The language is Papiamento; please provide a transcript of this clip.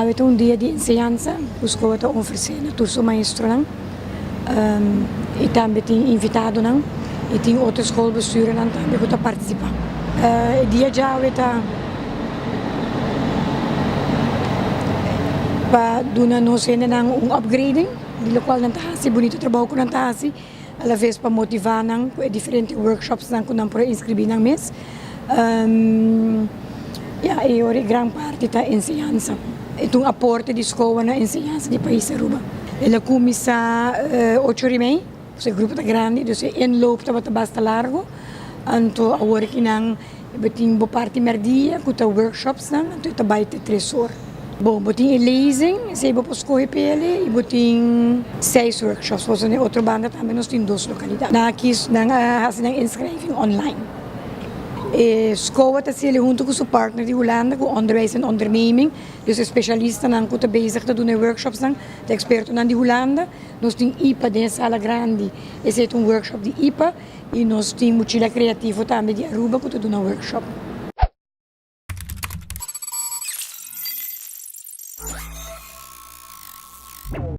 Awe ta un dia di enseñansa ku skola ta ofresé na tur su maestronan i tambe tin invitadonan i tin otro skolbestuurnan tambe ku ta partisipá. E dia djawe ta pa duna nos hendenan un upgrading di lokual nan ta hasi, bunito trabou ku nan ta hasi. Alaves pa motivá nan ku e diferente workshopsnan ku nan por a inskribí nan mes. Ya, e ora e gran parti ta enseñansa. E ta un aporte di skoa na enseñansa di pais Aruba. El a kuminsá ocho ora i mei, pasobra e grupo ta grandi, dus e inloop tabata basta largu. Anto awor ki nan Bo tin bo parti merdia ku ta workshopsnan, anto e ta bai te tres or. Bo bo tin e lezing, esei bo por skohe p'ele, i bo tin seis workshops. Pasobra na e otro banda tambe nos tin dos lokalidat. Nan a kis, nan a hasi nan inschrijving online. E skoa ta hasiel huntu ku su partner di Hulanda, ku Onderwijs en Onderneming. Dus e spesialistanan ku ta bezig ta duna e workshopsnan ta ekspertonan di Hulanda. Nos tin ipa den e sala grandi, esei ta un workshop di ipa. Y nos tin Muchila Creativo tambe di Aruba cu ta duna workshop.